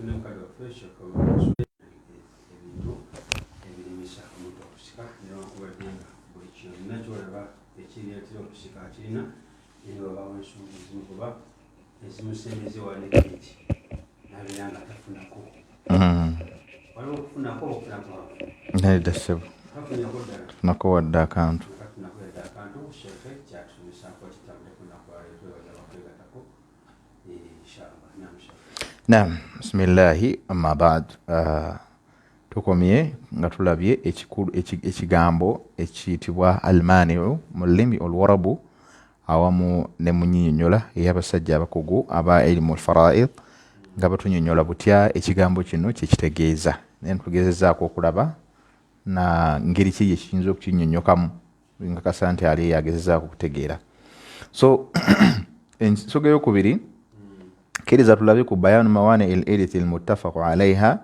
Tune mukadde waffe Sheikh ebintu ebirimisa omuntu okusika, newankubadde nga buli kyonna kyolaba ekireetera okusika akirina, naye wabaawo ensonga ezimu kuba ezimusembeze waneketi nabeera nga tafunako. Waliwo okufunako oba okufunako? Nedda ssebo. Tafunako ddala. Funako wadde akantu. Tafunako yadde akantu. Sheekhe kyatusomesaako kitambuleko nakwaleero, twebaza bakwegatako, inshallah. Nam, Sheekhe. Nam, bisimillahi, amma bad. Tukomye nga tulabye ekigambo ekiyitibwa almaniu mu lulimi Oluwarabu awamu ne mu nyinyonnyola ey'abasajja abakugu aba ilimu lfaraid, nga batunyonnyola butya ekigambo kino kyekitegeeza, naye tugezezaako okulaba na ngeri ki gyekiyinza okukinyonnyokamu, nkakasa nti ali yagezezaako okutegeera. So ensonga eyokubiri, kkiriza tulabe ku bayanu mawani el irithi almuttafaqu alaiha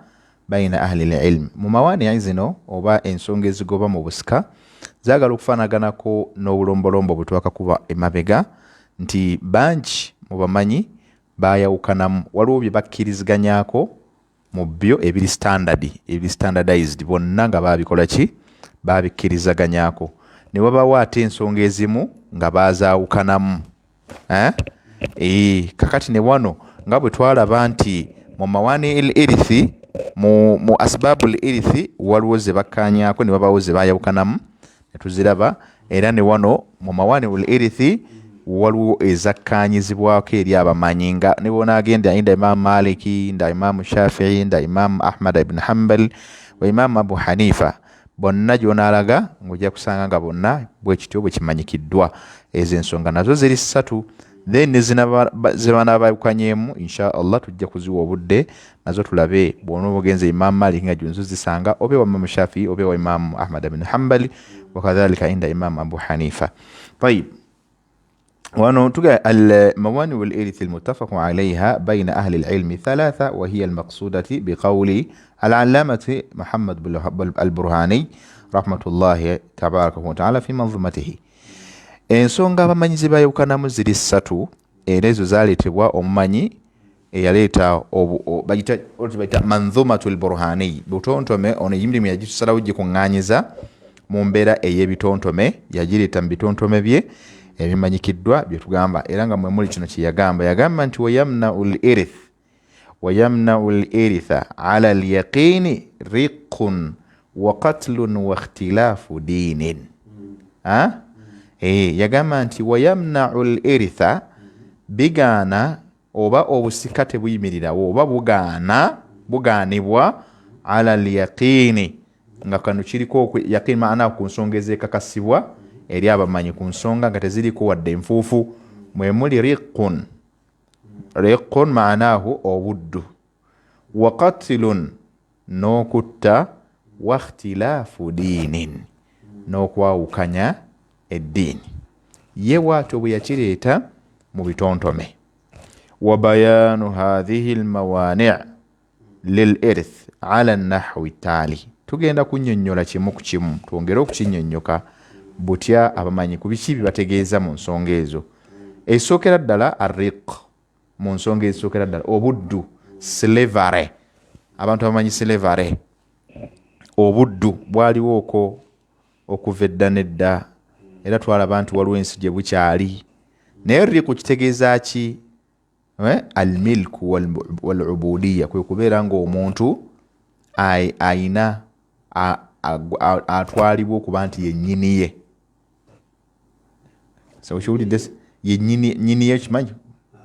baina ahli lilm. Mu mawani zino oba ensonga ezigoba mu busika zaagala okufaanaganako n'obulombolombo bwe twakakuba emabega, nti bangi mu bamanyi bayawukanamu. Waliwo bye bakkiriziganyako mu byo ebiri standard, ebiri standardized, bonna nga babikola ki, babikkirizaganyako, ne wabawo ate ensonga ezimu nga bazaawukanamu, eh? Kakati ne wano nga bwe twalaba nti mu mawani el irithi, mu asbabu l irithi, waliwo ze bakkaanyaako ne wabawo ze bayawukanamu ne tuziraba, era ne wano mu mawani ul irithi waliwo ezakkaanyizibwako eri abamanyi, nga ne bwonaagenda inda Imamu Maliki, inda Imamu Shafii, inda Imamu Ahmad ibn Hambal wa Imamu Abu Hanifa, bonna gy'onaalaga ng'ojja kusanga nga bonna bwe kityo bwe kimanyikiddwa. Ezo ensonga nazo ziri ssatu, then zebanaabawukanyemu, insha Allah tujja kuziwa obudde nazo tulabe. Bw'onooba ogenze Imamu Malik nga gyonzo zisanga, obe wa Imamu Shafii, obe wa Imamu Ahmad ibn Hambali, wakadhalika inda Imamu Abu Hanifa. Tayib, wano tuga الموانع الإرث المتفق عليها بين أهل العلم ثلاثة، وهي المقصودة بقول العلامة محمد البرهاني رحمة الله تبارك وتعالى في منظومته. Ensonga abamanyi ze bayawukanamu ziri ssatu, era ezo zaleetebwa omumanyi eyaleeta bayita Manzumatu Lburhaniyi, butontome. Ono emirimu yagisalawo gikuŋŋaanyiza mu mbeera ey'ebitontome, yagireeta mu bitontome bye ebimanyikiddwa byetugamba, era nga mwe muli kino kye yagamba. Yagamba nti wayamnau lirith, wayamnau liritha ala lyaqini riqun wa qatlun wa ikhtilafu dinin. Yagamba nti wayamnau liritha, bigaana oba obusika tebuyimirirawo oba bugaana, bugaanibwa ala lyaqini, nga kano kiriko yaqini, maana ku nsonga ezekakasibwa eri abamanyi, ku nsonga nga teziriko wadde enfuufu, mwe muli riqun. Riqun maanahu obuddu, wa qatilun, n'okutta, wa ikhtilaafu diinin, n'okwawukanya eddiini. Ye bwatyo bwe yakireeta mu bitontome. Wa bayanu hathihi lmawani lil irth ala nahwi taali, tugenda kunnyonnyola kimu ku kimu, twongere okukinnyonnyoka butya abamanyi ku biki bibategeeza mu nsonga ezo. Esookera ddala arriq, mu nsonga ezisookera ddala obuddu, slavery. Abantu abamanyi slavery, obuddu bwaliwooko okuva edda nedda, era twalaba nti waliwo ensi gye bukyali. Naye riku kitegeeza ki? Almilku walubudiya, kwe kubeera ng'omuntu ayina atwalibwa okuba nti yennyini ye. So kiwulidde yennyini ye, kimanyi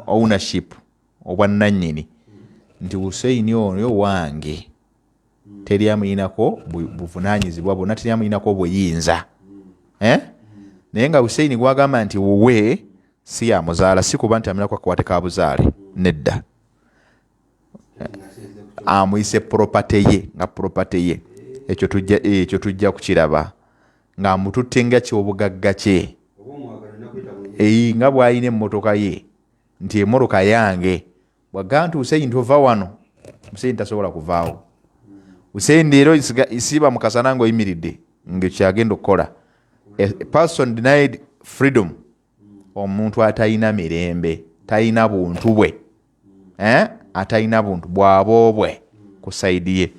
ownership, obwannannyini, nti Huseini oyo wange, teri amuyinako buvunaanyizibwa bwonna, teri amuyinako buyinza, eh? Naye nga Huseini gwagamba nti wuwe si yamuzaala, si kuba nti aminako akakwate ka buzaale, nedda, amuyise property ye, nga property ye. Ekyo tujja kukiraba ng'amututte nga kyobugagga kye, nga bw'alina emmotoka ye, nti emmotoka yange. Bwagamba nti Huseini tova wano, Huseini tasobola kuvaawo. Huseini leero isiiba mu kasana ng'oyimiridde, ngaekyagenda okukola. A person denied freedom, omuntu atalina mirembe, talina buntu bwe, eh? Atalina buntu bwaboobwe ku side ye.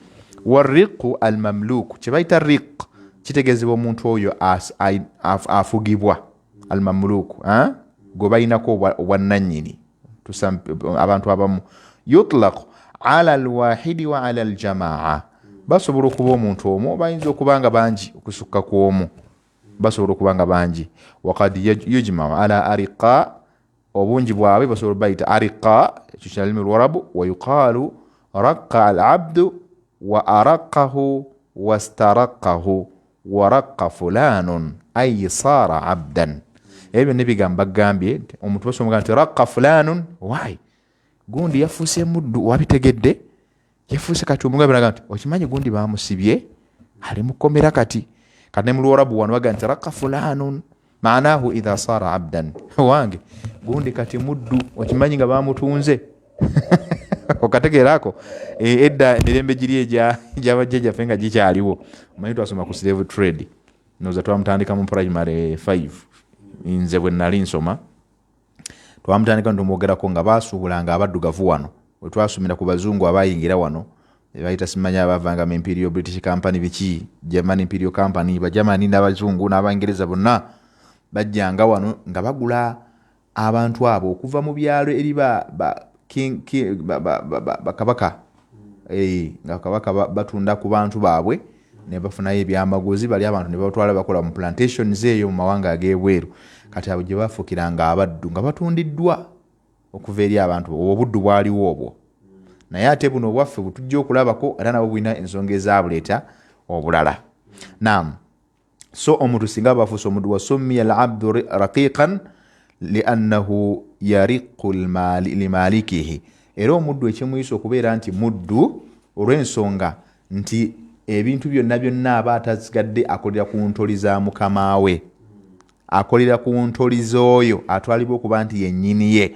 Wariqu almamluku, kyebayita riq kitegeezebwa omuntu oyo afugibwa, almamluku gwe balinako obwannannyini. Abantu abamu yutlaqu ala alwahidi wa ala aljamaa, basobola okuba omuntu omu, bayinza okuba nga bangi okusukka ku omu, basobola okuba nga bangi. Wakad yujmau ala ariqa, obungi bwabwe basobola bayita ariqa, ekyo kyalimi lwarabu. Wayuqaalu raqa alabdu wa araqahu wastaraqahu waraqa fulanun ay saara abdan. Ebyo byonna ebigambo bagambye nti omuntu basobola nti raqa fulanun, why gundi yafuuse muddu, wabitegedde yafuuse kati omugabe naga nti okimanyi gundi bamusibye ali mukomera kati. Kati ne mulwarabu wano baga nti raqa fulanun maanahu idha saara abdan, wange gundi kati muddu, okimanyi nga bamutunze. Okategeerako edda emirembe giri egyabajjajjaffe nga gikyaliwo, omanyi twasoma ku slave trade, noza twamutandika mu primary 5 nze bwe nali nsoma twamutandika ntumwogerako nga basuubulanga abaddugavu wano wetwasomera ku bazungu abayingira wano ebayita simanya abavanga mu Imperial British Company, biki German Imperial Company, Bagermany n'abazungu n'Abangereza bonna bajjanga wano nga bagula abantu abo okuva mu byalo eri bakabaka, nga kabaka batunda ku bantu baabwe ne bafunayo ebyamaguzi, bali abantu ne batwala bakola mu plantations eyo mu mawanga ag'ebweru. Kati abo gye bafuukiranga abaddu nga batundiddwa okuva eri abantu, obuddu bwaliwo obwo. Naye ate buno obwaffe bwetujja okulabako era nabwo bulina ensonga ezabuleeta obulala. Naam, so omuntu singa aba afuuse omuddu, wasummiya alabdu raqiqan liannahu yariqu limalikihi, era omuddu ekimuyisa okubeera nti muddu olw'ensonga nti ebintu byonna byonna aba atasigadde akolera ku ntoli za mukama we, akolera ku ntoli z'oyo atwalibwa okuba nti yennyini ye,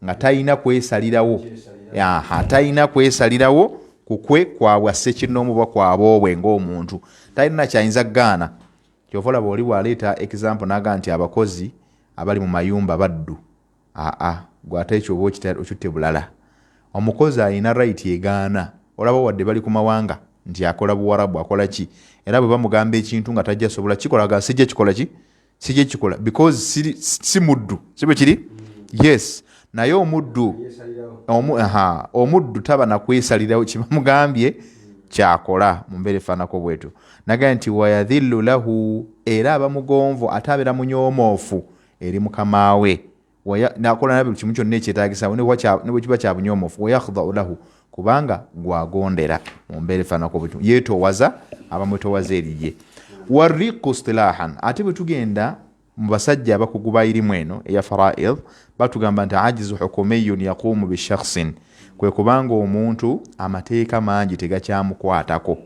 nga talina kwesalirawo, aha, talina kwesalirawo kukwe kwabwa ssekinnoomu oba kwaboobwe ng'omuntu, talina kyayinza kugaana. Kyova olaba oli bw'aleeta example n'agamba nti abakozi abali mu mayumba baddu, aa gwe ate ekyo oba okitutte bulala. Omukozi alina right egaana, olaba wadde bali ku mawanga nti akola buwarabu akola ki, era bwe bamugamba ekintu nga tajja sobola kikola aga sijja kikola ki, sijja kikola because si muddu, si bwe kiri? Yes, naye omuddu omuddu taba nakwesalirawo kyebamugambye kyakola mu mbeera efaanako bwetyo. Nagambye nti wayadhillu lahu, era aba mugonvu ate abeera munyoomoofu eri mukama we, nakola na buli kimu kyonna ekyetaagisa ne bwe kiba kya bunyoomofu, wayakhdau lahu, kubanga gwagondera mu mbeera efaanako bwetyo, yeetoowaza, aba mwetoowaza eri ye. Wariqu istilahan, ate bwe tugenda mu basajja abakugu ba irimu eno eya faraid batugamba nti ajizu hukumiyun yaqumu bishakhsin, kwe kubanga omuntu amateeka mangi tegakyamukwatako,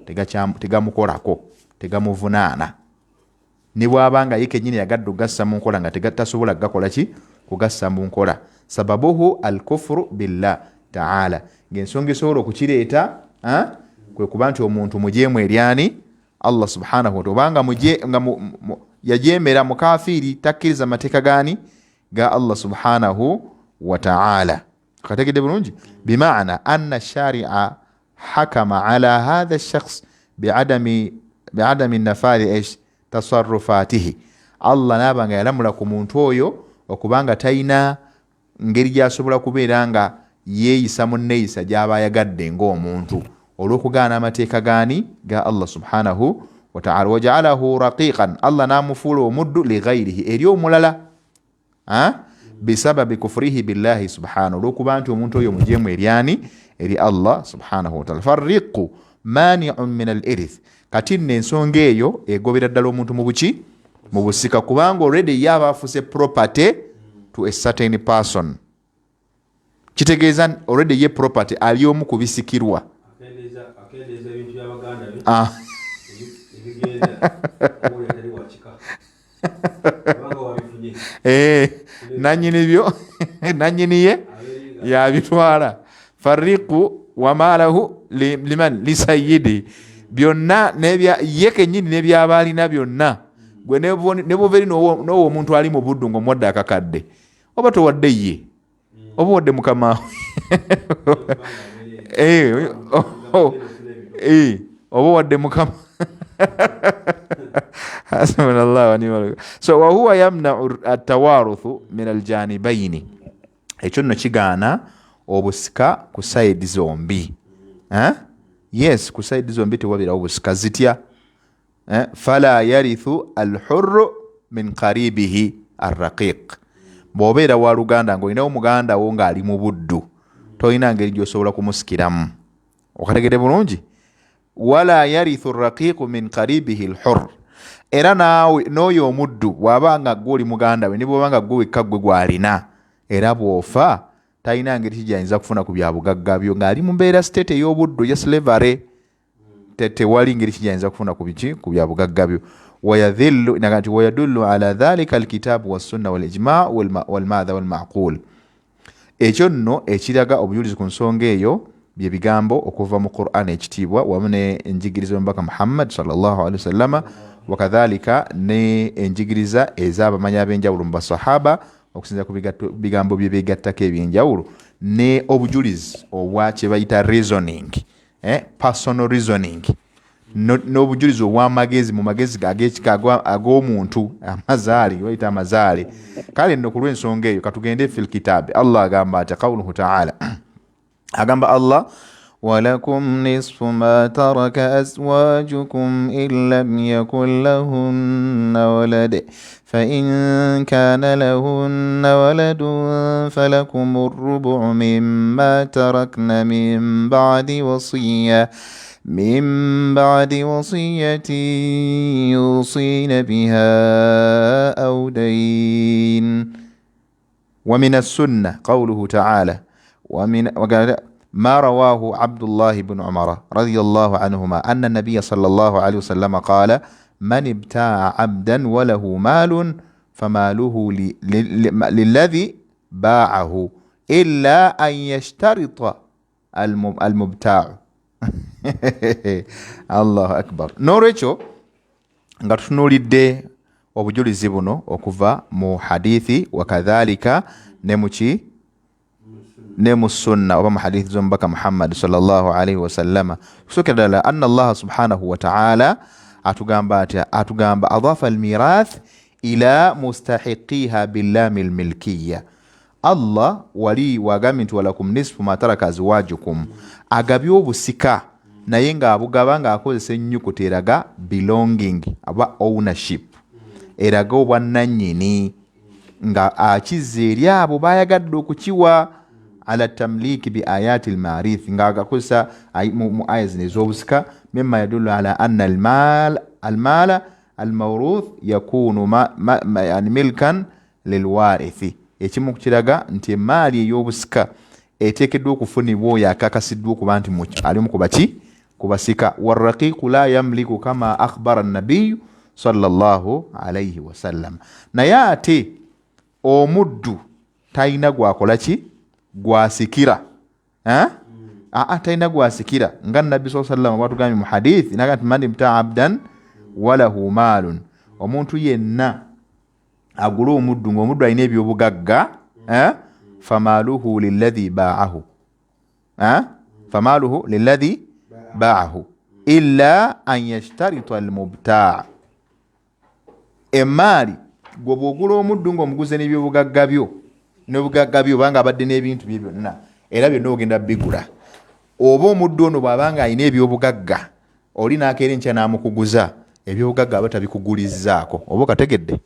tegamukolako, tegamuvunaana, ne bw'aba nga ye kennyini yagadde okugassa mu nkola nga tasobola kugakola ki, kugassa mu nkola. Sababuhu alkufuru billah taala, ng'ensonga esobola okukireeta kwe kuba nti omuntu mujeemu eryani Allah subhanahu wataala, obanga nga yajeemera mukafiiri, takkiriza mateeka gaani ga Allah subhanahu wataala. Kategedde bulungi? Bimaana anna sharia hakama ala hatha shakhs biadami nafari ish tasarufatihi, Allah naaba nga yalamula ku muntu oyo okubanga talina ngeri gyasobola kubeera nga yeeyisa mu nneeyisa gy'aba ayagadde ng'omuntu olw'okugaana amateeka gaani ga Allah subhanahu wataala. Wajaalahu raqiqan, Allah n'amufuula omuddu lighairihi, eri omulala, bisababi kufurihi billahi subhanahu, olw'okuba nti omuntu oyo mujeemu eryani eri Allah subhanahu wataala. Farriqu maniun min al irith, kati nno ensonga eyo egobera ddala omuntu mu buki, mu busika, kubanga already ye aba afuuse property to a certain person, kitegeeza already ye property ali omu ku bisikirwa. Nanyini byo nanyini ye yabitwala. Fariqu wamalahu liman lisayidi, byonna ye kenyini nebyaba alina byonna, gwe nebwova eri nowa omuntu ali mu buddu ngaomuwadde akakadde, oba towadde ye, oba owadde mukama we. Eh, oh, oh, eh, oba wadde mukama hasbunallah wanimal so wahuwa yamnau atawaruthu min aljanibaini ekyo nno kigaana obusika ku saidi zombi eh? Yes, ku saidi zombi tewabirawo busika zitya eh? Fala yarithu alhurru min qaribihi arraqiq. Bw'obeera wa luganda ng'olinawo muganda wo ng'ali mu buddu, tolina ngeri gy'osobola kumusikiramu. Okategedde bulungi? Wala yarithu raqiqu min qaribihi lhur. Era naawe n'oyo omuddu bw'aba nga gwe oli muganda we, ne bw'oba nga gwe wekka gwe gw'alina, era bw'ofa talina ngeri ki gy'ayinza kufuna ku bya bugagga byo ng'ali mu mbeera state ey'obuddu eya slavery. Tewali ngeri ki gyayinza kufuna ku biki ku bya bugagga byo. Wayadhillu naga nti wayadullu ala dhalika alkitabu wassunna walijma walmadha walmaqul. Ekyo nno ekiraga obujulizi ku nsonga eyo bye bigambo okuva mu Quran ekitiibwa wamu n'enjigiriza y'omubaka Muhammad sallallahu alaihi wasallama, wakadhalika ne enjigiriza ez'abamanyi ab'enjawulo mu basahaba okusinziira ku bigambo bye beegattako eby'enjawulo ne obujulizi obwa kye bayita reasoning, personal reasoning, n'obujulizi obw'amagezi mu magezi ag'ekika ag'omuntu amazaale bayita amazaale. Kale nno ku lw'ensonga eyo katugende fil kitaabi. Allah agamba atya? Qawluhu taala, agamba Allah, walakum nisfu ma taraka azwajukum in lam yakun lahunna walad fain kana lahunna waladun falakum arrubu mimma tarakna min ba'di wasiya min ba'di wasiyatin yusina biha aw dayn. Wa min assunna qawluhu ta'ala wa min ما رواه عبد الله بن عمر رضي الله عنهما أن النبي صلى الله عليه وسلم قال من ابتاع عبدا وله مال فماله للذي باعه إلا أن يشترط المبتاع. Allahu akbar. N'olwekyo nga tutunuulidde obujulizi buno okuva mu hadithi wakadhalika ne muki ne mu sunna oba mu hadithi z'omubaka Muhammad sallallahu alaihi wasallama, kusookera ddala anna Allaha subhanahu wataala atugamba atya? Atugamba adafa almirath ila mustahiqiha billami lmilkiya. Allah wali wagambye nti walakum nisfu ma taraka azwajukum, agabye obusika naye ng'abugaba ng'akozesa ennyukuta eraga belonging oba ownership, eraga obwannannyini, nga akizza eri abo bayagadde okukiwa ala tamliki bi ayati lmarith, ng'agakozesa mu aya zino ez'obusika, mima yadullu ala anna almaala almawruth yakunu yani milkan lilwarithi. Ekimu kukiraga nti emaali ey'obusika eteekeddwa okufunibwa oyo akakasiddwa okuba nti alimu kubaki kubasika. Warraqiqu la yamliku kama akhbara nabiyu sallallahu alaihi wasallam. Naye ate omuddu talina gwakola ki gwasikira, aa talina gwasikira nga nabbi saa sallam bwatugambye mu hadithi naga nti man ibtaa abdan walahu maalun, omuntu yenna agula omuddu ng'omuddu alina ebyobugagga, famaaluhu lilladhi baahu, famaaluhu lilladhi baahu illa an yashtarita almubtaa. Emaali gwe bw'ogula omuddu ng'omuguze n'ebyobugagga byo, n'obugagga byo obanga abadde n'ebintu bye byonna era byonna ogenda bigula, oba omuddu ono bw'abanga alina ebyobugagga oli n'akeera enkya n'amukuguza ebyobugagga aba tabikugulizzaako, oba okategedde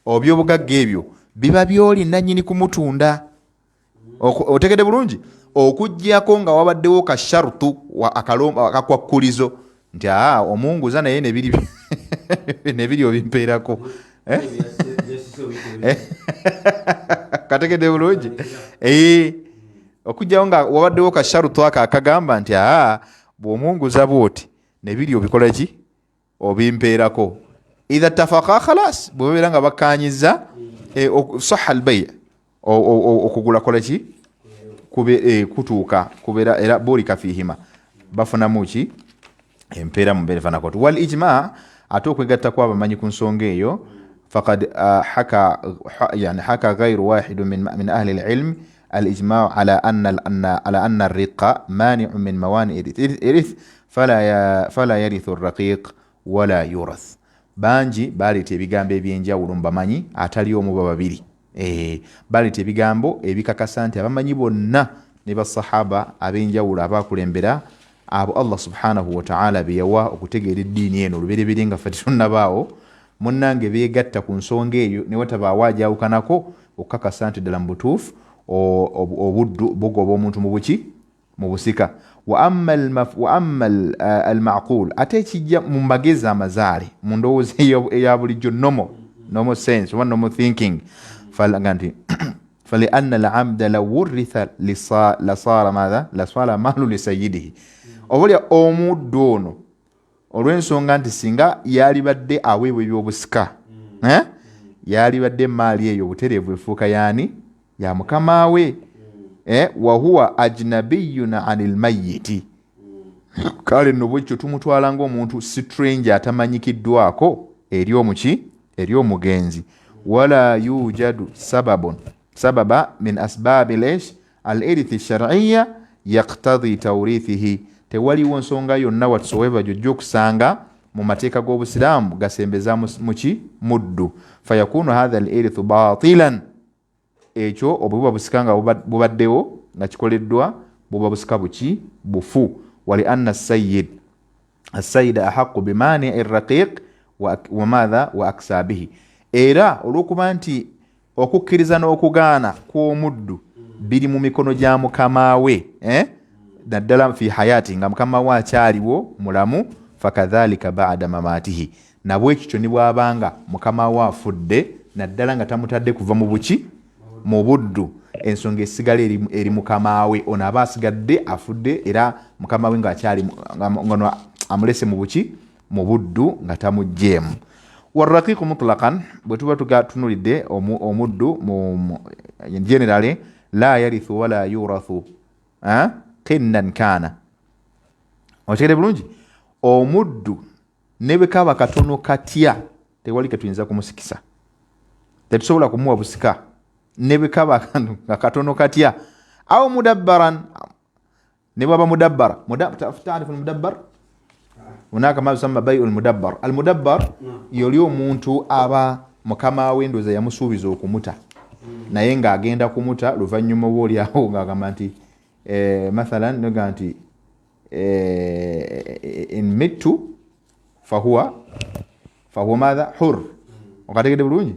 ebyobugagga ebyo biba byoli nannyini kumutunda. Otegedde bulungi? Okuggyako nga wabaddewo kasharutu akakwakkulizo nti aa omunguza naye nebiri obimpeerako. Kategedde bulungi? Okugyawo nga wabaddewo kasharutu ako akagamba nti aa bw'omunguza bwoti nebiri obikola ki obimpeerako, idha tafaka khalas, bwe babeera nga bakkanyiza saha albay, okugula kola ki kutuuka kubeera era burika fihima, bafunamu ki empeera mu mbeera efaananako ti. Wal ijma, ate okwegatta kw'abamanyi ku nsonga eyo, faqad haka yani haka ghairu wahidu min ahli lilmi Alijmau ala anna arriqa maniu min mawani irith fala yarithu raqiq wala yurath. Bangi baleeta ebigambo ebyenjawulo mubamanyi atali omu ba babiri, baleeta ebigambo ebikakasa nti abamanyi bonna ne basahaba ab'enjawulo abakulembera abo Allah subhanahu wataala beyawa okutegeera eddiini eno olubereberye nga ffe tetunnabaawo, munnange beegatta ku nsonga eyo ne watabaawo ajawukanako okukakasa nti ddala mu butuufu obuddu bugoba omuntu mu buki mu busika. Wa amma almaqul, ate ekijja mu magezi amazaale mu ndowooza eya bulijjo, normal sense oba normal thinking, falaga nti falianna alabda law wuritha lasara madha lasara malu lisayidihi, oba omuddu ono olw'ensonga nti singa yalibadde aweebwa ebyobusika, yalibadde emaali eyo obutereevu efuuka yaani ya mukama we, wahuwa ajnabiyun anil mayiti. Kale nno bwekyo tumutwala ng'omuntu stranger atamanyikiddwako eri omuki eri omugenzi. Wala yujadu sababun sababa min asbabi lesh al irithi shar'iyya yaqtadi tawrithihi, tewaliwo nsonga yonna whatsoever gyojja okusanga mu mateeka g'obusiraamu gasembeza muki muddu. Fayakunu hadha al irithu batilan, ekyo obuba busika nga bubaddewo nga kikoleddwa buba busika buki bufu. Wali anna assayid ahaqu bimani irraqiq wa madha wa aksabihi, era olw'okuba nti okukkiriza n'okugaana kw'omuddu biri mu mikono gya mukama we, naddala fi hayati nga mukama we akyaliwo mulamu, fakadhalika ba'da mamatihi, nabwekityo ne bw'abanga mukama we afudde naddala nga tamutadde kuva mu buki mu buddu, ensonga esigala eri mukama we, ono aba asigadde afudde era mukama we ng'akyali nga amulese mu buki mu buddu nga tamugjeemu. Warraqiqu mutlaqan, bwe tuba tutunulidde omuddu mu generally la yarithu wala yurathu qinnan kana, okitegedde bulungi, omuddu ne bwe kaba katono katya tewali ketuyinza kumusikisa, tetusobola kumuwa busika ne bwe kaba katono katya. Au mudabbaran, ne bwaba mudabbara, taarifu almudabbar, hunaka ma yusamma baiu almudabbar. Almudabbar yoli omuntu aba mukama we ndowooza yamusuubiza okumuta naye ng'agenda kumuta luvannyuma oba oliawo ng'agamba nti mathalan noga nti in mittu fahuwa madha hur, okategedde bulungi,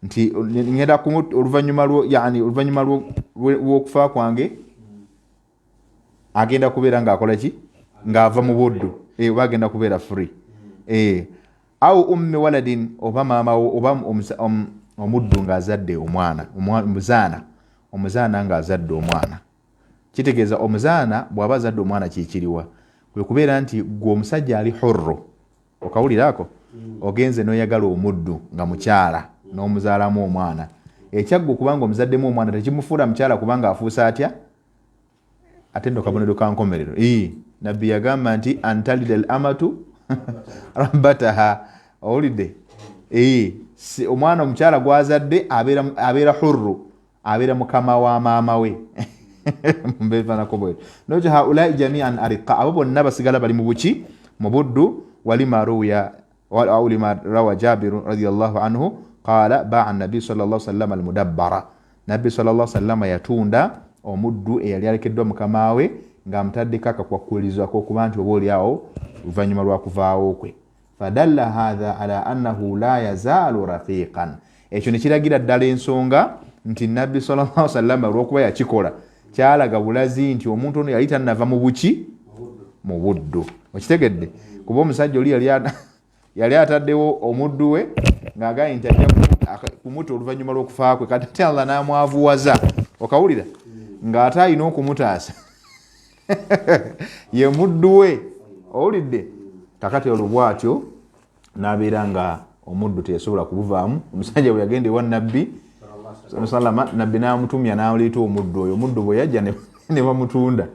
nti ngenda oluvannyuma yani oluvannyuma lw'okufa kwange agenda kubeera ng'akola ki ng'ava mu buddu, oba agenda kubeera free, au ummi waladin, oba maama oba omuddu ng'azadde omwana, omuzaana ng'azadde omwana. Kitegeeza omuzaana bw'aba azadde omwana kikiriwa kwe kubeera nti gwe omusajja ali hurru, okawuliraako ogenze n'oyagala omuddu nga mukyala n'omuzaalamu omwana, ekyaggwe kubanga omuzaddemu omwana tekimufuula mukyala kubanga afuuse atya ate nno kabonero ka nkomerero. Nabbi yagamba nti antalida al amatu rabbataha, owulidde, omwana omukyala gwazadde abeera hurru, abeera mukama wa maama we mbefanako bwe nokyo. Haulai jamian ariqa, abo bonna basigala bali mu buki mu buddu. Walima ruwiya au lima rawa Jabiru radiyallahu anhu qala baa nabi sallallahu sallam almudabbara, nabbi sallallahu sallam yatunda omuddu eyali alekeddwa mukama we ng'amutaddeko akakwakulizo ak'okuba nti oba oliawo oluvannyuma lwa kuvaawo kwe. Fadalla hadha ala annahu la yazaalu raqiqan, ekyo ne kiragira ddala ensonga nti nabbi sallallahu sallam olw'okuba yakikola kyalaga bulazi nti omuntu ono yali tannava mu buki mu buddu. Okitegedde, kuba omusajja oli yali ataddewo omuddu we ng'agambye nti ajja kumuta oluvannyuma lw'okufa kwe, kati ate Allah n'amwavuwaza, okawulira ng'ate alina okumutaasa ye muddu we, owulidde. Kakati olwo bw'atyo n'abeera nga omuddu teyasobola kubuvaamu. Omusajja bwe yagenda ewa nabbi salama, nabbi n'amutumya n'aleeta omuddu oyo, omuddu bwe yajja ne bamutunda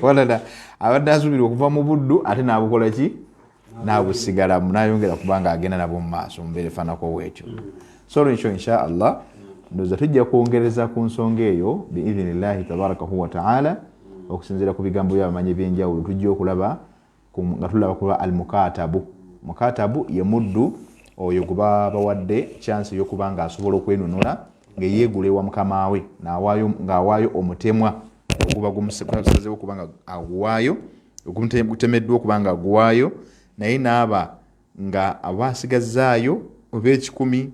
walala abadde asuubira okuva mu buddu ate n'abukola ki n'abusigalamu n'ayongera kubanga agenda nabo mu maaso mu mbeera efaanako bwetyo. So olwekyo insha Allah Ndowooza tujja kwongereza ku nsonga eyo biidhinillahi tabarakahu wataala, okusinziira ku bigambo byabamanyi ebyenjawulo. Tujja okulaba nga tulaba kuba almukatabu. Mukatabu ye muddu oyo gwe babawadde chance eyokuba nga asobola okwenunula ngaeyeegula ewa mukama we ng'awaayo omutemwa oguba gumusazeewo okuba nga aguwaayo, gutemeddwa okuba nga aguwaayo, naye naaba nga aba asigazaayo oba 100,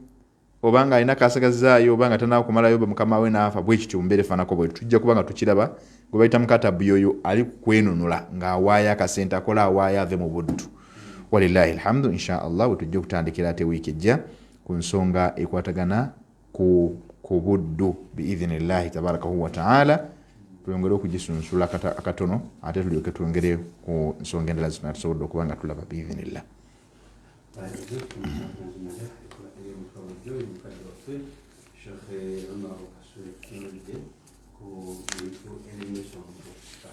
oba nga alina kasigazaayo, oba nga tanakumalayo mukama we naafa. Bwe kityo mumbeera efaanako bwe tujja kuba nga tukiraba. Gwe bayita mukatabu yoyo ali kwenunula ng'awaayo akasente akola awaayo ave mu buddu. Walillahi alhamdu. Insha Allah bwe tujja okutandikira ate wiiki ejja ku nsonga ekwatagana ku buddu biidhinillahi tabarakahu wataala, twongere okugisunsula akatono, ate tulyoke twongere ku nsonga endala zonna tusobodde okuba nga tulaba biidhinillah. Sheikh Umar Kasule tutunulidde ku bintu ebiremesa omuntu okusika.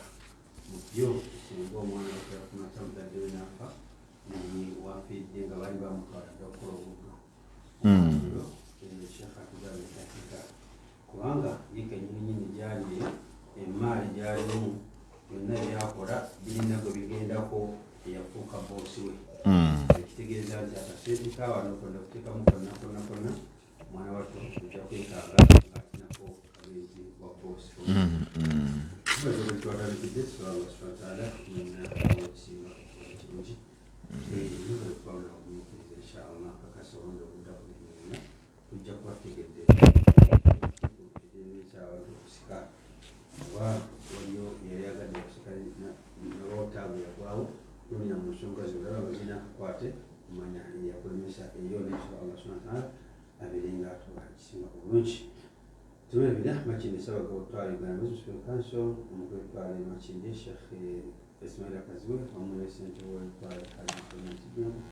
Mu byo, singa omwana atera kumakya muzadde we n'afa, naye wafiiridde nga baali bamutwala dda okukola obuddu, oyo Sheikh atugambye nti hakika kubanga ye kenyini nyini gyali emaali gyalimu byonna byakola birina gwe bigendako eyafuuka boosi we, ekitegeeza nti akasente kawano konna kuteekamu konna konna konna mwana wattu ojja kwekanga ngaatinako kabeezi wa boosi. Twatandikidde tusaba Allah subhana wataala mwenna ekisinga kirungi kubawona okugumiikiriza. Inshallah kakasa obulungi obuddaku byonna tujja kuba tutegedde ebiremesa abantu okusika, oba waliyo yali agadde okusika nabawotaabu yagwawo nolina mu nsonga zolaba nga zirina akakwate kumanya eyakulemesa eyo. Netusaba Allah subhana wataala abeere nga atuwa ekisinga obulungi. Tulabira Makindye Ssabagabo Twala Uganda Muslim Council, omukulu w'ettwale Makindye Sheikh Ismail Kazibwe wamu ne ssentebe w'ettwale Haji Clement.